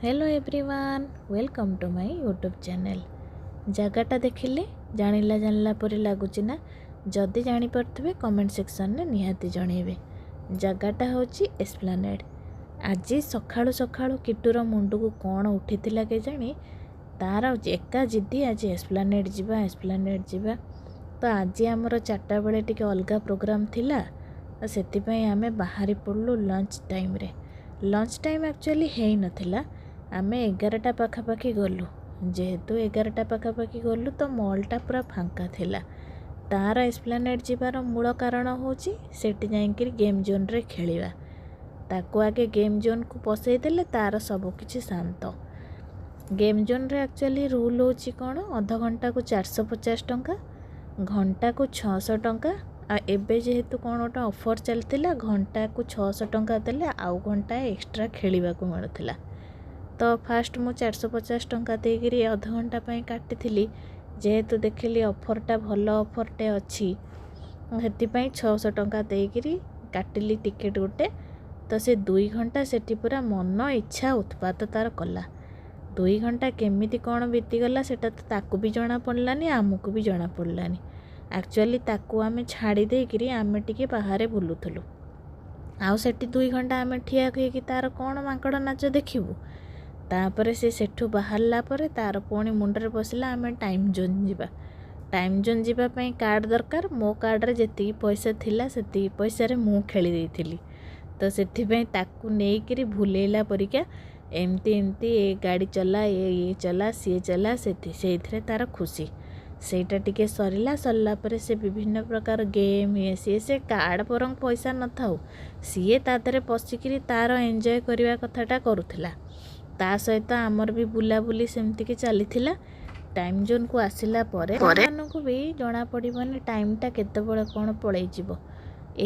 Hello everyone, welcome to my YouTube channel. ଜାଗାଟା ଦେଖିଲେ ଜାଣିଲା ଜାଣିଲା ପରି ଲାଗୁଛି ନା? ଯଦି ଜାଣିପାରୁଥିବେ, କମେଣ୍ଟ ସେକ୍ସନରେ ନିହାତି ଜଣେଇବେ। ଜାଗାଟା ହେଉଛି ଏସ୍ପ୍ଲାନେଡ଼୍। ଆଜି ସକାଳୁ ସକାଳୁ କିଟୁର ମୁଣ୍ଡକୁ କ'ଣ ଉଠିଥିଲା କେଜାଣି, ତାର ଏକା ଜିଦି, ଆଜି ଏସ୍ପ୍ଲାନେଡ଼୍ ଯିବା, ଏସ୍ପ୍ଲାନେଡ଼୍ ଯିବା। ତ ଆଜି ଆମର 4ଟା ବେଳେ ଟିକେ ଅଲଗା ପ୍ରୋଗ୍ରାମ୍ ଥିଲା, ତ ସେଥିପାଇଁ ଆମେ ବାହାରି ପଡ଼ିଲୁ ଲଞ୍ଚ ଟାଇମ୍ରେ। ଲଞ୍ଚ ଟାଇମ୍ ଆକ୍ଚୁଆଲି ହେଇନଥିଲା, ଆମେ 11ଟା ପାଖାପାଖି ଗଲୁ। ଯେହେତୁ 11ଟା ପାଖାପାଖି ଗଲୁ, ତ ମଲ୍ଟା ପୁରା ଫାଙ୍କା ଥିଲା। ତାର ଏସ୍ପ୍ଲାନେଡ଼୍ ଯିବାର ମୂଳ କାରଣ ହେଉଛି ସେଠି ଯାଇକିରି ଗେମ୍ ଜୋନ୍ରେ ଖେଳିବା। ତାକୁ ଆଗେ ଗେମ୍ ଜୋନ୍କୁ ପସେଇ ଦେଲେ ତାର ସବୁକିଛି ଶାନ୍ତ। ଗେମ୍ ଜୋନ୍ରେ ଆକ୍ଚୁଆଲି ରୁଲ୍ ହେଉଛି କ'ଣ, ଅଧଘଣ୍ଟାକୁ 450 ଟଙ୍କା, ଘଣ୍ଟାକୁ 600 ଟଙ୍କା। ଆଉ ଏବେ ଯେହେତୁ କ'ଣ ଗୋଟେ ଅଫର୍ ଚାଲିଥିଲା, ଘଣ୍ଟାକୁ 600 ଟଙ୍କା ଦେଲେ ଆଉ ଘଣ୍ଟାଏ ଏକ୍ସଟ୍ରା ଖେଳିବାକୁ ମିଳୁଥିଲା। ତ ଫାଷ୍ଟ ମୁଁ 450 ଟଙ୍କା ଦେଇକିରି ଅଧଘଣ୍ଟା ପାଇଁ କାଟିଥିଲି। ଯେହେତୁ ଦେଖିଲି ଅଫର୍ଟା ଭଲ ଅଫର୍ଟେ ଅଛି, ସେଥିପାଇଁ 600 ଟଙ୍କା ଦେଇକିରି କାଟିଲି ଟିକେଟ୍ ଗୋଟେ। ତ ସେ 2 ଘଣ୍ଟା ସେଠି ପୁରା ମନ ଇଚ୍ଛା ଉତ୍ପାତ ତାର କଲା। 2 ଘଣ୍ଟା କେମିତି କ'ଣ ବିତିଗଲା, ସେଇଟା ତ ତାକୁ ବି ଜଣାପଡ଼ିଲାନି, ଆମକୁ ବି ଜଣାପଡ଼ିଲାନି। ଆକ୍ଚୁଆଲି ତାକୁ ଆମେ ଛାଡ଼ି ଦେଇକିରି ଆମେ ଟିକେ ବାହାରେ ବୁଲୁଥିଲୁ। ଆଉ ସେଠି 2 ଘଣ୍ଟା ଆମେ ଠିଆ ହେଇକି ତାର କ'ଣ ମାଙ୍କଡ଼ ନାଚ ଦେଖିବୁ? ତାପରେ ସେ ସେଠୁ ବାହାରିଲା ପରେ ତାର ପୁଣି ମୁଣ୍ଡରେ ପଶିଲା, ଆମେ ଟାଇମ୍ ଜୋନ୍ ଯିବା। ଟାଇମ୍ ଜୋନ୍ ଯିବା ପାଇଁ କାର୍ଡ଼ ଦରକାର। ମୋ କାର୍ଡ଼ରେ ଯେତିକି ପଇସା ଥିଲା, ସେତିକି ପଇସାରେ ମୁଁ ଖେଳି ଦେଇଥିଲି। ତ ସେଥିପାଇଁ ତାକୁ ନେଇକିରି ଭୁଲେଇଲା ପରିକା ଏମିତି ଏମିତି ଏ ଗାଡ଼ି ଚଲା, ଏ ଇଏ ଚଲା, ସିଏ ଚଲା, ସେଠି ସେଇଥିରେ ତାର ଖୁସି। ସେଇଟା ଟିକେ ସରିଲା। ସରିଲା ପରେ ସେ ବିଭିନ୍ନ ପ୍ରକାର ଗେମ୍, ଇଏ ସିଏ, ସେ କାର୍ଡ଼ ବରଂ ପଇସା ନଥାଉ, ସିଏ ତା ଦେହରେ ପଶିକିରି ତାର ଏନ୍ଜୟ କରିବା କଥାଟା କରୁଥିଲା। ତା ସହିତ ଆମର ବି ବୁଲାବୁଲି ସେମିତିକି ଚାଲିଥିଲା। ଟାଇମ୍ ଜୋନ୍କୁ ଆସିଲା ପରେ ମାନଙ୍କୁ ବି ଜଣାପଡ଼ିବନି ଟାଇମ୍ଟା କେତେବେଳେ କ'ଣ ପଳେଇଯିବ।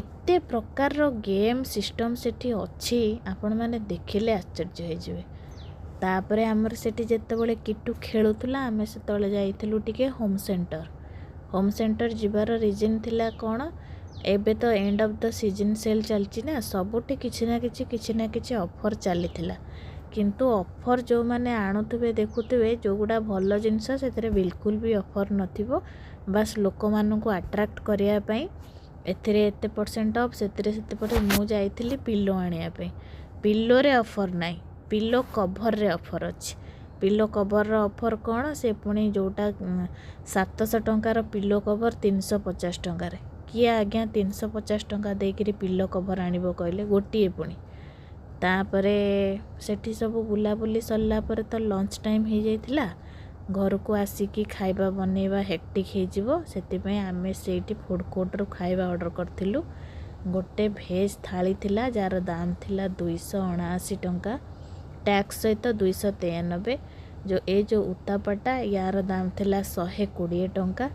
ଏତେ ପ୍ରକାରର ଗେମ୍ ସିଷ୍ଟମ୍ ସେଠି ଅଛି, ଆପଣମାନେ ଦେଖିଲେ ଆଶ୍ଚର୍ଯ୍ୟ ହେଇଯିବେ। ତାପରେ ଆମର ସେଠି ଯେତେବେଳେ କିଟୁ ଖେଳୁଥିଲା, ଆମେ ସେତେବେଳେ ଯାଇଥିଲୁ ଟିକେ ହୋମ୍ ସେଣ୍ଟର। ହୋମ୍ ସେଣ୍ଟର ଯିବାର ରିଜନ୍ ଥିଲା କ'ଣ, ଏବେ ତ end of the season sale ଚାଲିଛି ନା, ସବୁଠି କିଛି ନା କିଛି, କିଛି ନା କିଛି ଅଫର୍ ଚାଲିଥିଲା। କିନ୍ତୁ ଅଫର୍ ଯେଉଁମାନେ ଆଣୁଥିବେ, ଦେଖୁଥିବେ, ଯେଉଁଗୁଡ଼ା ଭଲ ଜିନିଷ ସେଥିରେ ବିଲକୁଲ ବି ଅଫର୍ ନଥିବ। ବାସ୍ ଲୋକମାନଙ୍କୁ ଆଟ୍ରାକ୍ଟ କରିବା ପାଇଁ ଏଥିରେ ଏତେ ପରସେଣ୍ଟ ଅଫ୍, ସେଥିରେ ସେତେ ପରସେଣ୍ଟ। ମୁଁ ଯାଇଥିଲି ପିଲୋ ଆଣିବା ପାଇଁ। ପିଲୋରେ ଅଫର୍ ନାହିଁ, ପିଲୋ କଭର୍ରେ ଅଫର୍ ଅଛି। ପିଲୋ କଭର୍ର ଅଫର୍ କ'ଣ, ସେ ପୁଣି ଯେଉଁଟା 700 ଟଙ୍କାର ପିଲୋ କଭର୍ 350 ଟଙ୍କାରେ। କିଏ ଆଜ୍ଞା 350 ଟଙ୍କା ଦେଇକିରି ପିଲୋ କଭର୍ ଆଣିବ କହିଲେ, ଗୋଟିଏ ପୁଣି? ତାପରେ ସେଠି ସବୁ ବୁଲାବୁଲି ସରିଲା ପରେ ତ ଲଞ୍ଚ ଟାଇମ୍ ହେଇଯାଇଥିଲା। ଘରକୁ ଆସିକି ଖାଇବା ବନେଇବା ହେକ୍ଟିକ୍ ହେଇଯିବ, ସେଥିପାଇଁ ଆମେ ସେଇଠି ଫୁଡ଼୍ କୋର୍ଟରୁ ଖାଇବା ଅର୍ଡ଼ର କରିଥିଲୁ। ଗୋଟେ ଭେଜ୍ ଥାଳି ଥିଲା, ଯାହାର ଦାମ ଥିଲା 279 ଟଙ୍କା, ଟ୍ୟାକ୍ସ ସହିତ 293। ଯେଉଁ ଏ ଯେଉଁ ଉତ୍ତାପାଟା, ୟାର ଦାମ ଥିଲା 120 ଟଙ୍କା।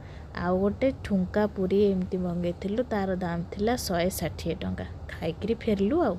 ଆଉ ଗୋଟେ ଠୁଙ୍କା ପୁରୀ ଏମିତି ମଗେଇଥିଲୁ, ତାର ଦାମ ଥିଲା 160 ଟଙ୍କା। ଖାଇକିରି ଫେରିଲୁ ଆଉ।